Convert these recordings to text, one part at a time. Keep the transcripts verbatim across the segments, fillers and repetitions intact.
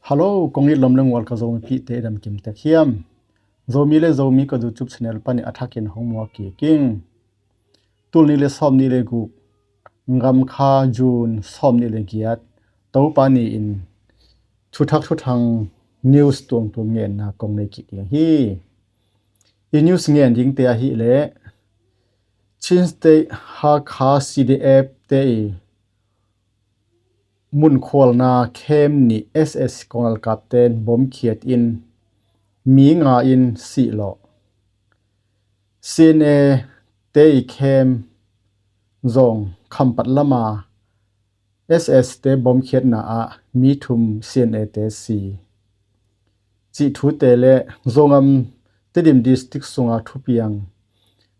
Hello, kong it lom le ngual ka Zomipihte i dam kim tek hiam? Zomi le Zomi ka YouTube channel panin a thakin hong muak kik ing. Tul nih le sawm nih le guk, Ngamkha June sawm nih le giat, Topa ni-in thuthak thuthang news tuamtuam ngenna kong nei kik ding hi. I news ngen dingte ahih leh Chin State Hakha C D F te i munkhualna camp nih S S C konglalkapten bomkhiat in mi nga in sih lawh. C N A te i camp zong Khampat lama S S C te bomkhiatna ah mi thum C N A te si cih thute le Zogam Tedim District sunga thupiang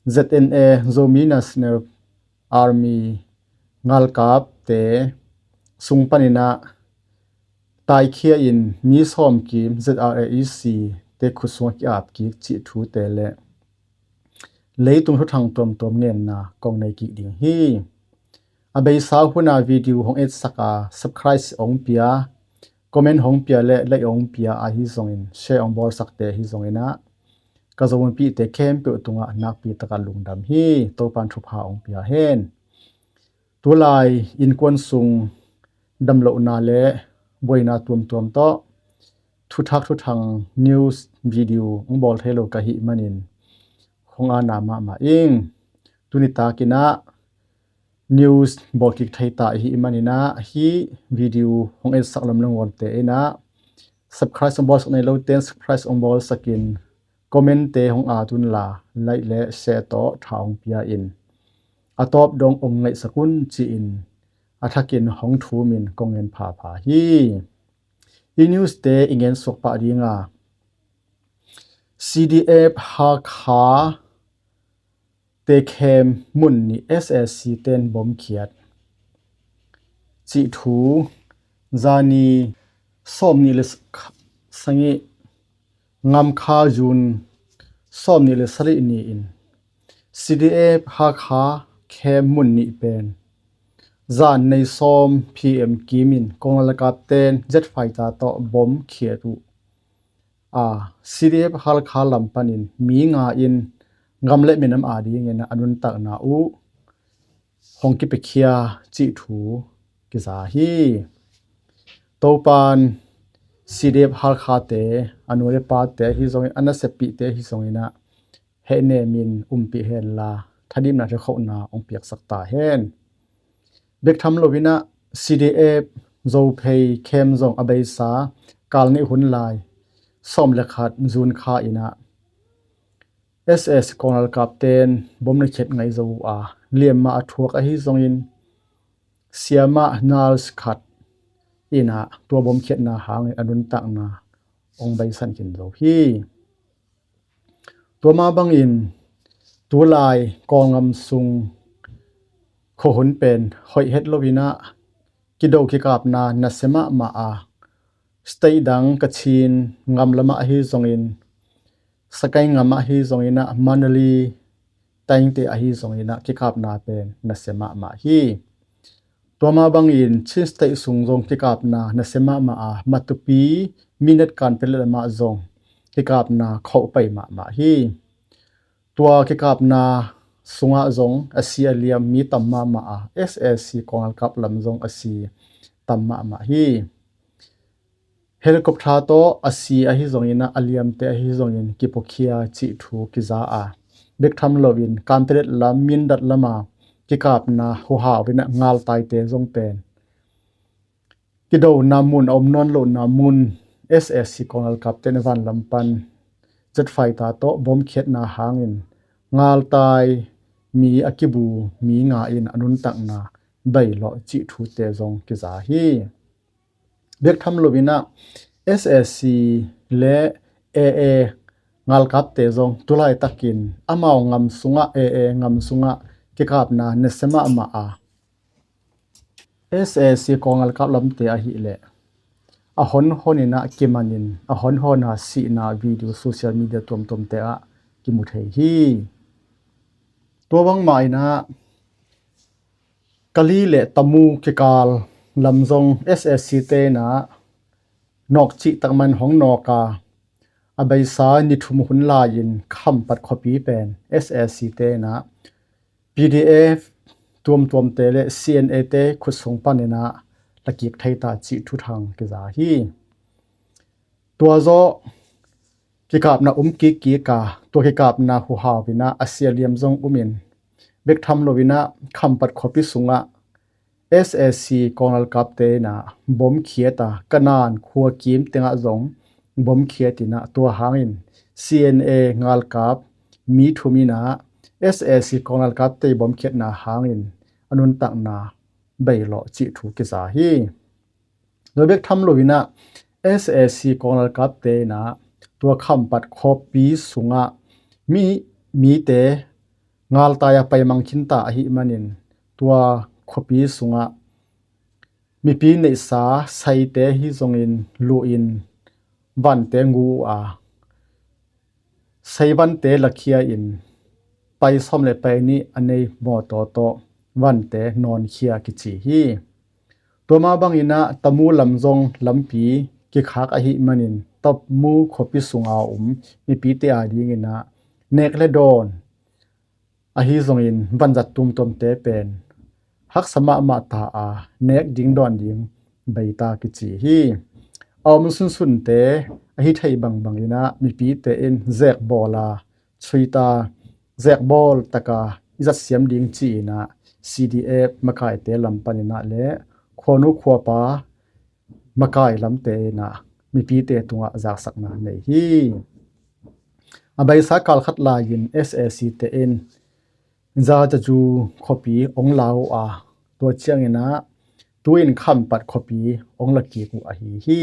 Z N A, Zomi National Army ngalkapte sung panin ah taikhia in mi sawm kim Z R A E C te khut sungah ki-ap kik cih thute le leitung thuthang tuamtuam ngenna kong nei kik ding hi. A beisa hun a video hong etsak a subscribe hong pia, comment hong pia le like hong pia ahi zongin, share hong bawlsakte ahi zongin ah ka Zomipihte khempeuh tungah nakpi takin lungdam hi. Topan thupha hong pia hen. Tulai innkuan sung damlohna le buaina tuamtuam tawh thuthak thuthang news video hong bawl thei lo ka hih manin hong aana mahmah ing. Tuni takin ah news bawl kik thei ta i hih manin ah hih video hong etsak lom le ngualte in ah subscribe hong bawlsak nei lote in subscribe hong bawlsak in, comment te hong at un la, like le share tawh tha hong pia in, a tawp dong hong ngaihsak un ci-in a thakin hong thum in kong ngen phapha hi. I news te i ngen suak pah ding a, C D F Hakha te camp mun nih S S C ten bomkhiat cih thu zani sawm nih le sagih, Ngamkha June sawm nih le sagih ni-in C D F Hakha camp mun nih pen zan nei sawm P M kim in konglalkapten jet fighter tawh bomkhiat uh a, C D F Hakha lam panin mi nga in gam le minam adingin a nuntakna uh hong kipiakhia cih thu kiza hi. Topan C D F Hakha te, a nu le pate ahi zongin, a naseppihte ahi zongin ah hehnem in umpih hen la, thadimna thukhauhna hong piaksak ta hen. Bek tham loin ah C D F Zophei camp zong a beisa kal nih hun lai sawm le khat June kha in ah S S C konglalkapten bom na khiat ngai zo uh a, liamma a thuak ahi zongin, siamah nurse khat in ah tua bomkhiatna hangin a nuntakna hong beisan khin zo hi. Tua mah bangin tulai Kawlgam sung khuahun pen hoih het loin ah kido kikapna nasia mahmah a, state dang Kachin gam lamah ahi zongin, Sagaing gam ahi zongin ah, Mandalay, Taing te ahi zongin ah kikapna pen nasia mahmah hi. Tua mah bangin Chin State sung zong kikapna nasia mahmah a, Matupi, Mindat, Kanpetlet lamah zong kikapna khauh pai mahmah hi. Tua kikapna sungah zong a si a liam mi tam mahmah a, S S C konglalkap lam zong a si tam mahmah hi. Helicopter tawh a si ahi zongin ah, a liamte ahi zongin kipuakhia cih thu kiza a, bek tham loin Kanpetlet lam, Mindat lama kikapna huhau in ah ngaltaite zong pen kidona mun, a om nawn lohna mun, S S C konglalkapten a vanlam pan jet fighter tawh bomkhiatna hangin ngaltai mi a kibu mi nga in a nuntakna bei lawh cih thute zong kiza hi. Bek tham loin ah S S C le A A ngalkapte zong tulaitakin amau gam sungah, A A gam sungah kikapna nasia mahmah a, S S C konglalkap lamte ahih leh a honhon in ah kimanin, a honhon a sihna video social media tuamtuamte ah kimu thei hi. Tua bangmah in ah Kali le Tamu kikal lam zong S S C te in ah nawk cih tak man hong nawk a, a beisa ni thum hun lai-in Khampat khuapi pen S A C te in ah P D F tuamtuamte le C N A te khut sung panin ah la kik thei ta cih thuthang kiza hi. Tua zawh kikapna um kikkik a, tua kikapna huhau in ah a sia liam zong um in, bek tham lo in ah Khampat khuapi sungah S A C kawng lalkapte in ah bom khiat a, Kanan khua kim tengah zong bom khiat in ah, tua hangin C N A ngalkap mi thum in ah S A C kawng lalkapte bom khiatna hangin a nuntakna bei lawh cih thu kiza hi. Tua bek tham lo in ah S A C kawng lalkapte in ah tua Khampat khuapi sungah mi, mite ngaltai a paimang khinta ahih manin, tua khuapi sungah mipi neihsa saite hi zongin luh in vante ngu uh a, sei vante lakhia in pai sawm le pai nih a nei mawtaw tawh vante nawnkhia kici hi. Tua mah bangin ah Tamu lam zong lampi kikhak ahih manin, Tamu khuapi sunga um mipite a dingin ah nek le dawn ahi zongin vanzat tuamtuamte pen haksa mahmah ta a, nek ding dawn ding bei ta kici hi. A om sunsunte ahi thei bangbang in ah mipite in zekbawl a, suita zekbawl taka i zatsiam ding ci-in ah C D F makaite lam panin ah le khuanu khuapa makai lamte in ah mipite tungah zaksakna nei hi. A beisa kal khat lai-in S A C te in Zazaju khuapi ong la uh a, tua ciangin ah tu-in Khampat khuapi ong la kik uh ahi hi.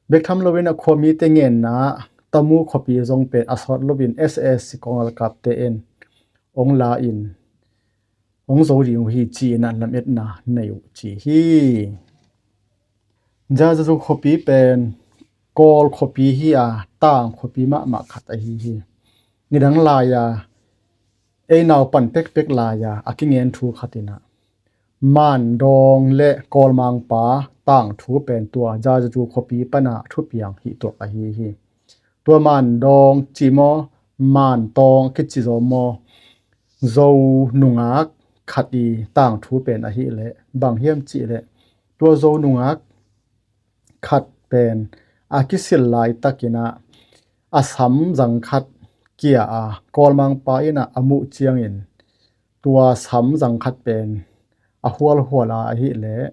Bek tham lo in ah khuamite ngenna Tamu khuapi zong pen a sawt lo in S A C kawng lalkapte in ong la in ong zo ding uh hi ci-in ah lametna nei uh ci hi. Zazaju khuapi pen Kawl khuapi hi a, tang khuapi mahmah khat ahi hi. Nidang lai-a ei naupan pekpek lai-a a kingen thu khat in ah Mandawng le Kawlmangpa tang thu pen tua Zazaju khuapi pana thupiang hih tuak ahi hi. Tua Mandawng ci maw, Mantawng kici zaw maw, Zo nungak khat i tang thu pen ahih leh bang hiam cih leh, tua Zo nungak khat pen a kisil laitakin ah a samzang khat kia a, Kawlmangpa in ah a muh ciangin tua samzang khat pen a hualhual a ahih leh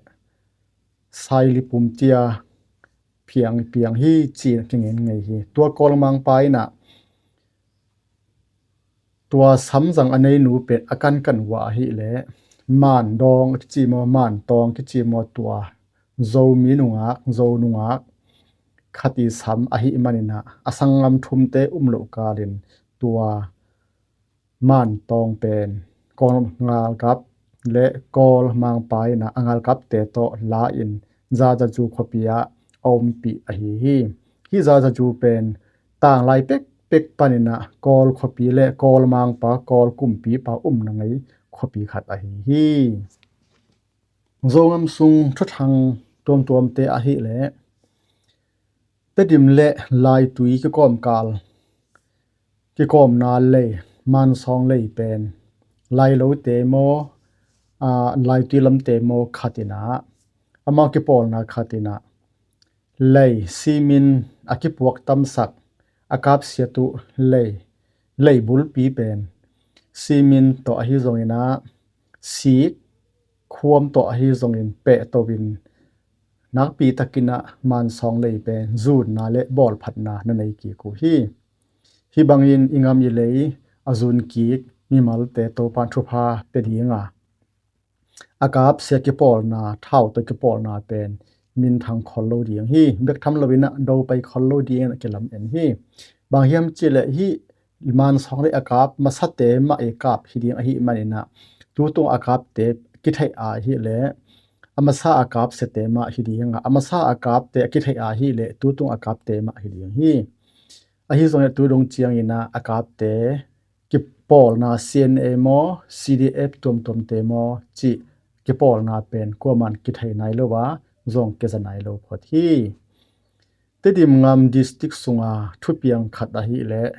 sailipum tia piang piang hi ci-in a kingen ngei hi. Tua Kawlmangpa in ah tua samzang a neinu pen a kankan uh a ahih leh Mandawng kici maw, Mantawng kici maw, tua Zomi nungak, Zo nungak khat i sam ahih manin ah a sanggam thumte um loh kalin tua Mantawng pen Kawl ngalkap le Kawlmangpa in ah a ngalkapte tawh la in Zazaju khuapi ah a ompih ahi hi. Hih Zazaju pen tanglai pekpek panin ah Kawl khuapi le Kawlmangpa, Kawl kumpipa umna ngei khuapi khat ahi hi. Zogam sung thuthang tuamtuamte ahih leh Tedim le Laitui kikawmkal, kikawmna lei, Mansawng lei pen Lailote maw, aa, Laitui lamte maw khat in ah, amau kipawlna khat in ah lei, simin a kipuak tamsak, a kapsiat uh lei, lei bulpi pen simin tawh ahi zongin ah, sik khuam tawh ahi zongin pehto in, nakpi takin ah Mansawng lei pen zunna le bawlphatna na nei kik uh hi. Hih bangin i ngam i lei a zun kik mimalte Topan thupha pia ding a, a kapsia kipawlna, thau tawh kipawlna pen minthang khol lo ding hi. Bek tham lo in ah do pai khol lo ding in ah kilam en hi. Bang hiam cih leh hih Mansawng lei a kap masate mah i kap hi ding ahih manin ah, tutung a kapte kitheih ahih leh a masa a kapsiate mah hi ding a, a masa a kapte a kitheih ahih leh tutung a kapte mah hi ding hi. Ahi zongin ah tu dong ciangin ah a kapte kipawlna, C N A maw, C D F tuamtuamte maw cih kipawlna pen kuaman kithei nai lo a, zong kiza nai lo phot hi. Tedim ngam district sunga thupiang khat ahih leh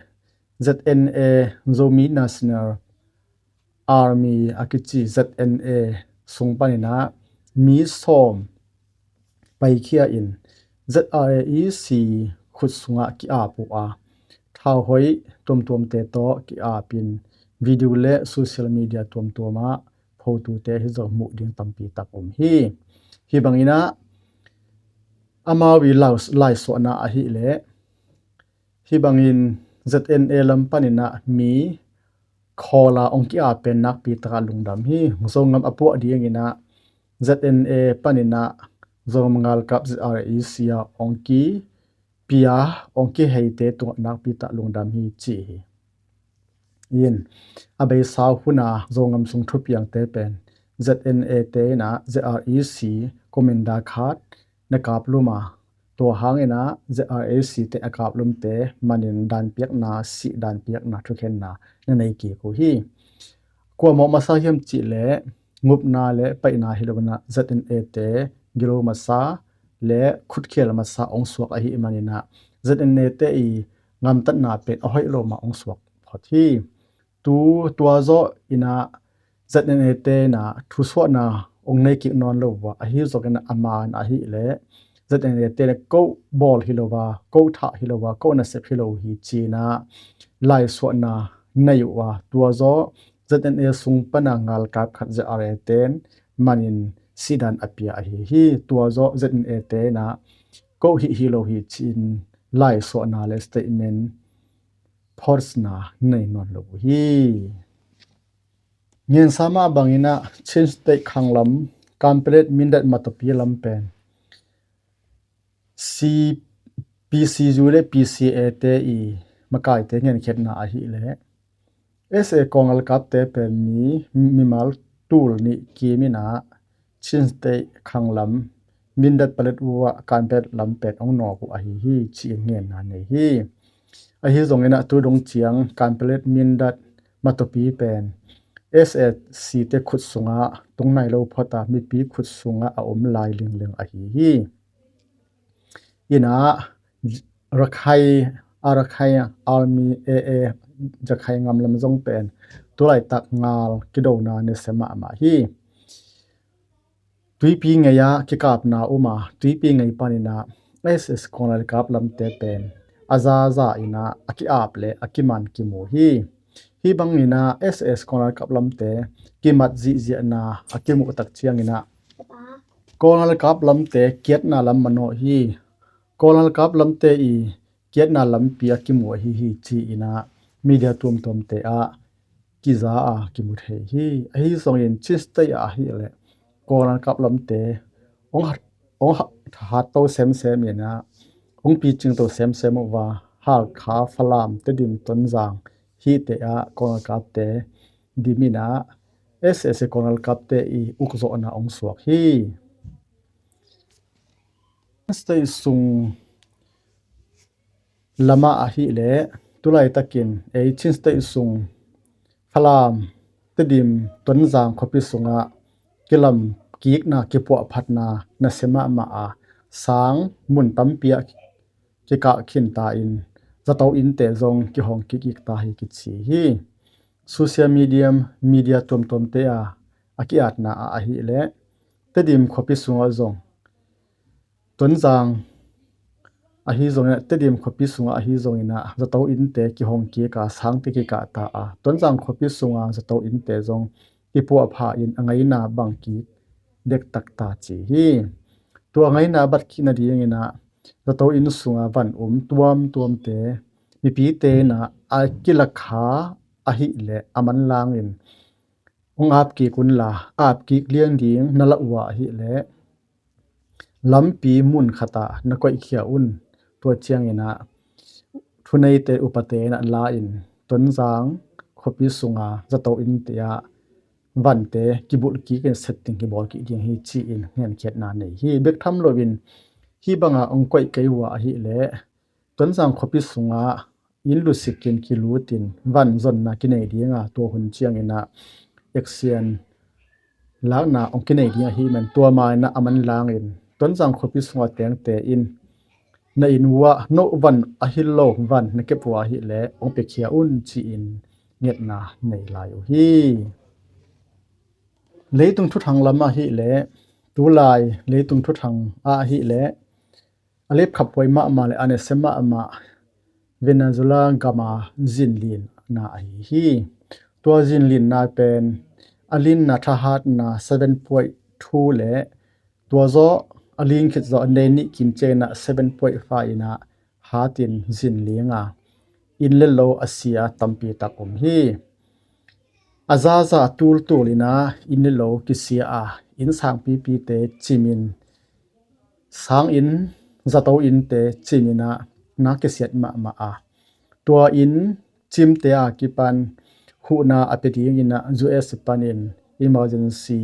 Z N A, Zomi National Army a kici Z N A sung paninah mi sawm paikhia in Z R A E C khut sungah ki-ap uh a, thau hoih tuamtuamte tawh ki-ap in video le social media tuamtuamah photute hi zong muh ding tampi tak um hi. Hi banginah amau i lau-, laisuahna ahih leh hi bangin Z N A lam paninah mi khawla ong ki-ap pen nakpi takah lungdam hi. Zongam a puah dinginah Z N A paninah Zongam ngalkap Z R A E C a ong ki pia, ong kiheite tungah nakpi tak lungdam hi ci hi. In a beisa huna Zongam sung thupiangte pen Z N A te inah Z R E C commander khat na kap lum a, tua hanginah Z R A E C te a kap lumte manin danpiakna, sih danpiakna, thukhenna na nei kik uh hi. Kuamah masa hiam cihleh ngupna le paihna hi lo inah Z N A te gilo masa le khutkhial masa ong suak ahih maninah Z N A te i ngamtatna pen a hoih lo mah ong suak phot hi. Tu tua zawh inah Z N A te inah thusuahna ong nei kik nawn lo uh a, ahi zongin a man ahih leh Z N A te inah ko bawl hi lo a, ko thah hi lo a, ko nasep hi lo hi ci-inah laisuahna nei uh a, tua zawh Z N A sung pana ngalkap khat Z R A ten manin sihdan a pia ahi hi. Tua zawh Z N A te inah ko hih hi lo hi ci-in laisuahna le statement postna nei nawn lo uh hi. Ngensa mah banginah Chin State khanglam Kanpetlet, Mindat, Matupi lam pen C-, P C U le P C A te i makaite ngenkhiatna ahih leh S A Kawl ngalkapte pen mi, mimal tul nih kim inah Chin State khanglam Mindat, Paletwa, Kanpetlet lam pen ong nawk uh ahi hi ci-in ngenna nei hi. Ahi zonginah tu dong ciang Kanpetlet, Mindat, Matupi pen S A C te khut sungah tung nai lo phot a, mipi khut sungah a om lai lingling ahi hi. Inah Rakhine, Rakhine Army, A A, Rakhine ngam lam zong pen tulaitak ngal kidona nasia mahmah hi. Tuipi ngei-ah kikapna um a, tuipi ngei paninah S A C Kawl ngalkap lamte pen a zaza inah a ki-ap le a kiman kimu hi. Hi banginah S A C Kawl ngalkap lamte kimat zihziahna a kimuh tak cianginah Kawl ngalkap lamte kiatna lam manawh hi. Kawl ngalkap lamte i kiatna lampi a kimu ahi hi ci-inah media tuamtuamte ah kiza a kimu thei hi. Ahi zongin Chin State ah ahih leh Kawl ngalkap lamte ong hat, ong hat, hatto semsem inah ong picingto semsem uh a, Hakha, Falam, Tedim, Tonzang hihte ah Kawl ngalkapte dim inah S A C Kawl ngalkapte i ukzawhna ong suak hi. State sung lamah ahih leh tulaitakin ei Chin State sung Falam, Tedim, Tonzang khuapi sungah kilamkikna, kipuahphatna nasia mahmah a, sang mun tampi ah kikah khinta in zato innte zong kihong kikik ta hi kici hi. Social media, media tuamtuamte a, a ki-atna ah ahih leh Tedim khuapi sungah zong Tonzang ahi zongin, Tedim khuapi sungah ahi zongin ah zato innte kihong kik a, sangte kikah ta a, Tonzang khuapi sunga zato innte zong kipuahpha in a ngeina bang kik dektak ta ci hi. Tua ngeina bat kik nadingin ah zato inn sunga van um tuamtuamte mipite in ah a kilakha ahih leh a manlangin hong ap kik unla, ap kik liang ding na lah uh a ahih leh lampi mun khatah na koihkhia un. Tua ciangin ah thuneite upate in ah la-in Tonzang khuapi sunga zato innte ah vante kibulh kik in setting kibawl kik ding hi ci-in ngenkhiatna nei hi. Bek tham loin hih banga hong koih kei uh a ahih leh Tonzang khuapi sungah inn lusikin kilutin van zonna kinei dinga tua hun ciangin ah action lakna hong kinei ding ahih man tua ma in ah a manlangin Tonzang khuapi sunga tengte in na inn uh ah no van a hi lo van na kep uh ahih leh hong piakhia un ci-in ngetna nei lai uh hi. Leitung thuthang lam ahih leh, tulai leitung thuthang ah ahih leh a lepkhaphuai mahmah le a nese mahmah Venezuela gama zinlinna ahi hi. Tua zinlinna pen a linna thahatna seven point two le tua zawh a lin khit zawh a nei nih kim ciangin ah seven point five in ah hatin zinling a, inn le lo a sia tampi tak om hi. A zaza a tultul in ah inn le lo kisia a, inn sangpipite cimin, sanginn, zato innte cimin ah na kisiat mahmah a, tua inn cimte a kipan huhna a pia dingin ah U S panin emergency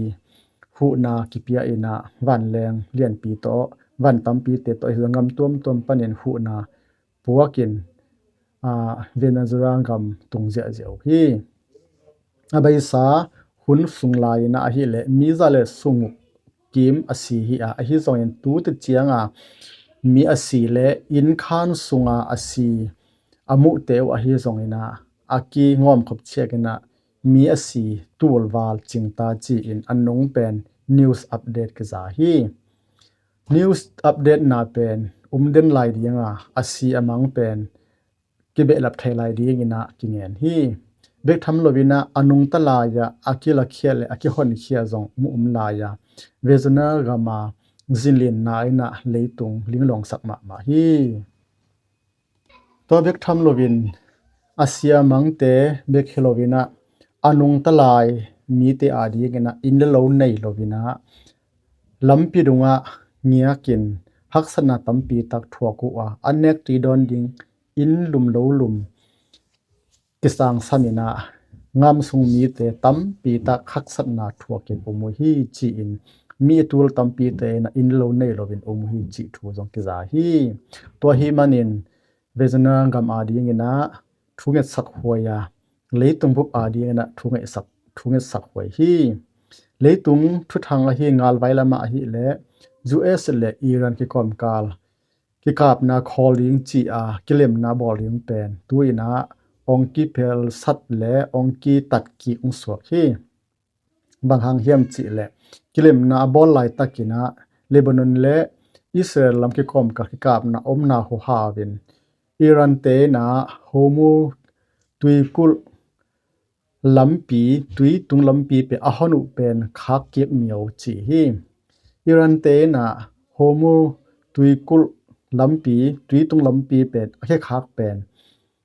huhna kipia in ah vanleng lianpi tawh, van tampite tawh, hi zong gam tuamtuam panin huhna puakin, aa, Venezuela gam tung ziahziah uh hi. A beisa hun sung lai-in ah ahih leh mi za le sung kim a si hi a, ahi zongin tute cianga mi a si le inn khan sunga a si a muhte uh ahi zongin ah a kingawmkhop ciakin ah mi a si tulval cingta ci-in a nung pen news update kiza hi. News update na pen um den lai dinga a si a mang pen kibehlap thei lai dingin ah kingen hi. Bek tham loin ah a nungta lai-ah a kilakhiat le a kihonkhia zong mu um lai-a Venezuela gama zinlinna in ah leitung linglawngsak mahmah hi. Tua bek tham loin a si a mangte bek hi loin ah a nungta lai mite a dingin ah inn le lo nei loin ah lampi dungah ngiakin haksatna tampi tak thuak uh a, an nek tui dawn ding inn lum lo lum kisangsamin ah gam sung mite tampi tak haksatna thuakin um uh hi ci-in mi a tul tampite in ah inn lo nei loin um uh hi cih thu zong kiza hi. Tua ahih manin Venezuela gam a dingin ah thungetsak huai a, leitung bup a dingin ah thungetsak, thungetsak huai hi. Leitung thuthang ahi ngalvai lamah ahih leh U S le Iran kikawmkal kikapna khawl ding ci-a kilemna bawl ding pen tu-in ah ong kiphelsat le ong kitat kik ong suak hi. Bang hang hiam cih leh kilemna a bawl laitakin ah Lebanon le Israel lam kikawmkal kikapna omna huhau in Iran te in ah Hormuz tuikulh lampi, tuitung lampi pen a hon uh pen khak kik miau ci hi. Iran te in ah Hormuz tuikulh lampi, tuitung lampi pen a khekhak pen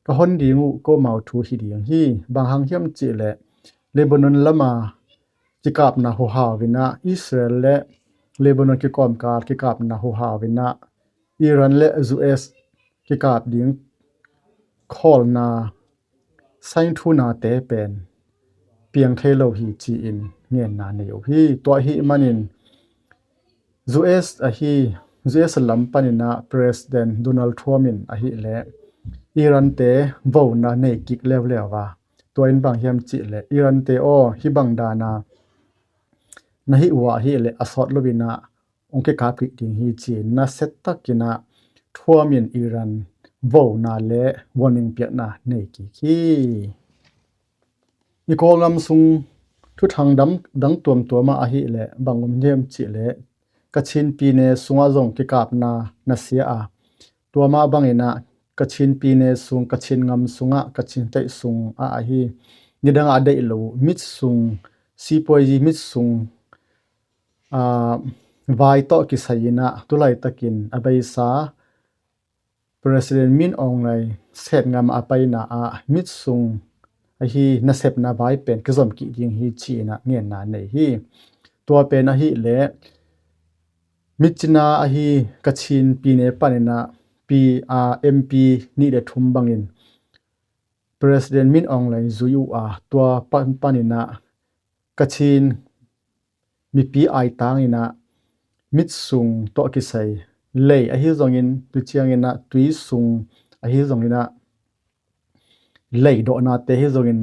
ka hon ding uh ko mau thu hi ding hi. Bang hang hiam cih leh Lebanon lama kikapna huhau in ah Israel le Lebanon kikawmkal kikapna huhau in ah Iran le U S kikap ding khawlna saingthunate pen piang thei lo hi ci-in ngenna nei uh hi. Tua ahih manin U S ahi, U S lam panin ah President Donald Trump in ahih leh Iran te vona nei kik leuleu a, tua in bang hiam cih leh Iran te aw, hih bang dana na hih uh ahih leh a sawt loin ah ong kikap kik ding hi ci-in nasia takin ah Trump in Iran vona le warning piakna nei kik hi. I Kawlgam sung thuthang dang tuamtuam ah ahih leh bang om hiam cih leh Kachin pine sungah zong kikapna nasia a, tua mah bangin ah Kachin pine sung, Kachin ngam sungah, Kachin teih sungah ahi nidangah a deih lo mit sung, sipuazi mit sung, aa, vai tawh kisai in ah tulaitakin a beisa President Min Aung Hlaing Setngam a paina ah mit sung ahi nasepna vai pen kizom kik ding hi ci-in ah ngenna nei hi. Tua pen ahih leh mit cina ahi Kachin pine panin ah P R M P nih le thum bangin President Min Aung Hlaing zui uh a, tua pan panin ah Kachin mipi aitang in ah mit sung tawh kisai lei ahi zongin, tu ciangin ah tui sung ahi zongin ah lei dawhnate ahi zongin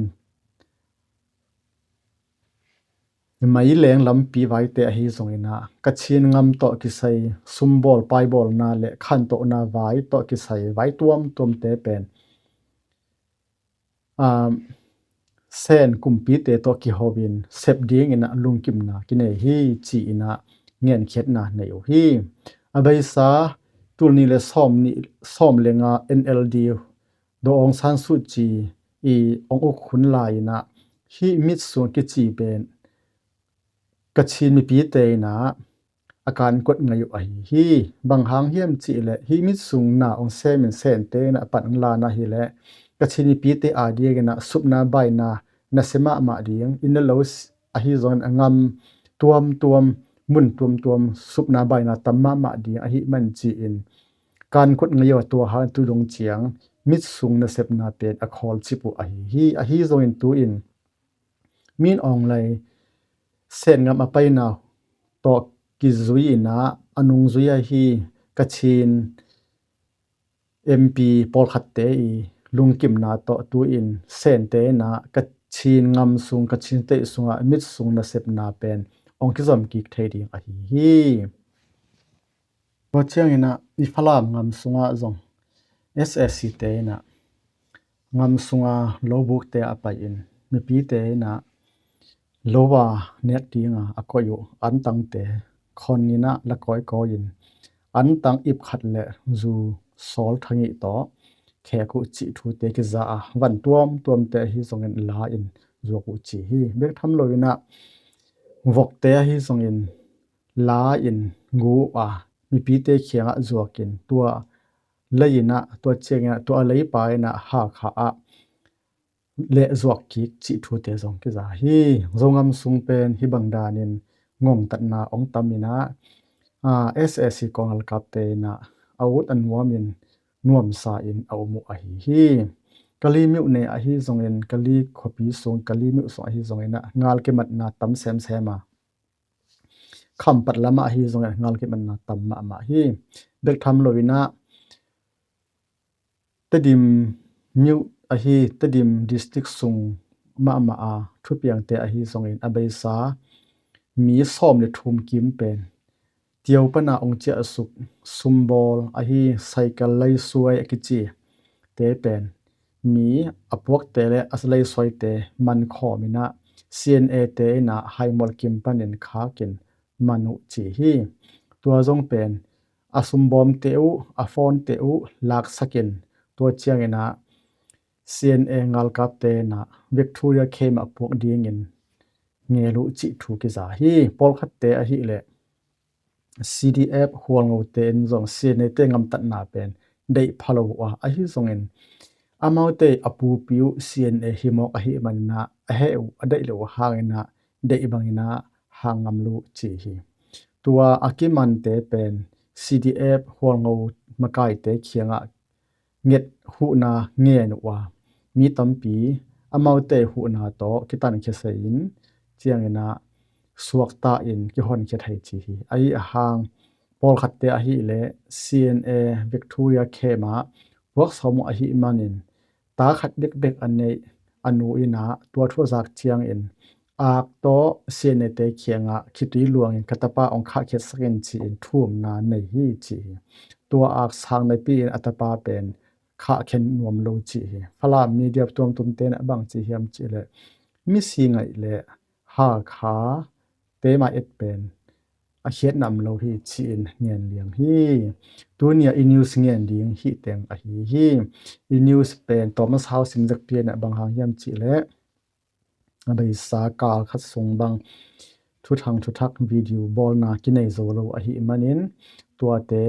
Meileng lampi vaite ahi zongin ah, Kachin ngam tawh kisai sumbawl paibawlna le khantohna vai tawh kisai vai tuamtuamte pen, aa, Sen kumpite tawh kiho in sep dingin ah lungkimna kinei hi, ci-in ah ngenkhiatna nei uh hi. A beisa, tul nih le sawm nih, sawm le nga N L D Daw Aung San Suu Kyi i ong uk hun lai-in ah, hih mitsung kici pen Kachin mipite in ah a kankuat ngei uh ahi hi. Bang hang hiam cih leh, hih mitsung na ong sem in Sente in ah a pan ong la na hi leh, Kachin mipite a dingin ah supna baina nasia mahmah ding, inn le lo ahi zongin a ngam tuamtuam, mun tuamtuam supna baina tam mahmah ding ahih man ci-in kankuat ngei uh a, tua hang tu dong ciang mitsung nasepna pen a khawlcip uh ahi hi. Ahi zongin tu-in Min Aung Hlaing Sen ngam a paina tawh kizui-in ah a nungzui ahi Kachin M P pawlkhatte i lungkimna tawh tu-in Sente in ah Kachin ngam sung, Kachin State sungah mitsung nasepna pen ong kizom kik thei ding ahi hi. Tua ciangin ah i Falam ngam sungah zong S A C te in ah ngam sunga lobukte a pai-in mipite in ah lo a nek dinga a koih uh antangte khon in ah la kawikawi-in antang ip khat le zu sawl thangih tawh khek uh cih thute kiza a, van tuamtuamte ahi zongin la-in zuak uh ci hi. Bek tham loin ah vokte ahi zongin la-in gu uh a, mipite kiangah zuakin tua lei-in ah, tua ciangin ah tua a leipa in ah Hakha ah leh zuak kik cih thute zong kiza hi. Zongam sung pen hih bang danin ngongtatna ong tam in ah, aa, S A C kawng ngalkapte in ah a ut a nuamin nuamsa in a um uh ahi hi. Kali myone ahi zongin, Kali khuapi sung, Kali myo sung ahi zongin ah ngal kimatna tam semsem a, Khampat lamah ahi zongin ngal kimatna tam mahmah hi. Bek tham loin ah Tedim myo ahi, Tedim district sung mahmah a thupiangte ahi zongin a beisa mi sawm le thum kim pen Tio pana ong ciahsuk sumbawl ahi Saikal Laisuai a kici te pen mi a puakte le a laisuaite man khawm in ah C N A te in ah Haimual kim panin khakin man uh ci hi. Tua zong pen a sumbawmte uh, a phonete uh laksakin tua ciangin ah C N A ngalkapte in ah Victoria camp ah puak dingin ngel uh cih thu kiza hi. Pawlkhatte ahih leh C D F Hualngote in zong C N A te ngamtatna pen deih pha lo uh a, ahi zongin amaute a pupi uh C N A hi mawk ahih manin ah a heh uh a deih lo uh hangin ah deih bangin ah hang ngam lo uh ci hi. Tua a kimante pen C D F Hualngo makaite kiangah nget huhna ngen uh a, mi tampi amaute huhna tawh kitankhia seiin ciangin ah suakta in kihonkhia thei ci hi. Ahi a hang pawlkhatte ahih leh C N A Victoria camp ah puak sawm uh ahih manin ta khat bekbek a neih a nu in ah tua thu a zak ciangin ak tawh C N A te kiangah khitui luangin ka tapa ong khahkhiatsak in ci-in thumna nei hi ci hi. Tua ak sang napi in a tapa pen khahkhia nuam lo ci hi. Falam media tuamtuamte in ah bang ci hiam cih leh misi ngaih le Hakha te mah et pen a khiatna om lo hi ci-in ngen liang hi. Tuni a i news ngen ding hih teng ahi hi. I news pen Thomas House in zek pian ah bang hang hiam cih leh a beisa kal khat sung bang thuthang thuthak video bawlna kinei zo lo ahih manin tuate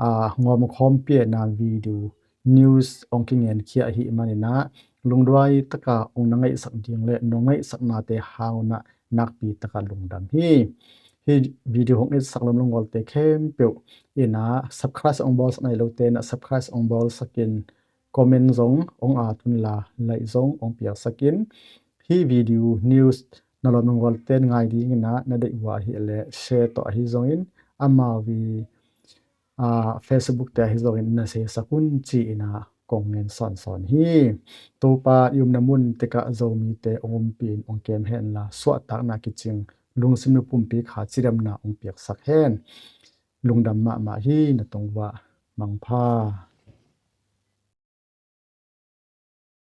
a ngawm khawm piana video news ong kingen khia ahih manin ah lungduai taka ong na ngaihsak ding le nong ngaihsaknate hang un ah nakpi taka lungdam hi. Hih video hong etsak lom lungawlte khempeuh in ah subscribe ong bawlsak nai lote in ah subscribe ong bawlsak in comment zong ong at un la like zong ong piaksak in hih video news na lom lungawlte in ngai dingin ah na deih uh ahih leh share tawh ahi zongin amau i aa, Facebook te ahi zongin na share sak un ci-in ah kong ngen sawnsawn hi. Topa i umna mun tekah Zomite ong umpi in ong kem hen la suahtakna kicing lungsim na pumpi kha cidamna hong piaksak hen. Lungdam mahmah hi. Na tungah mangpha.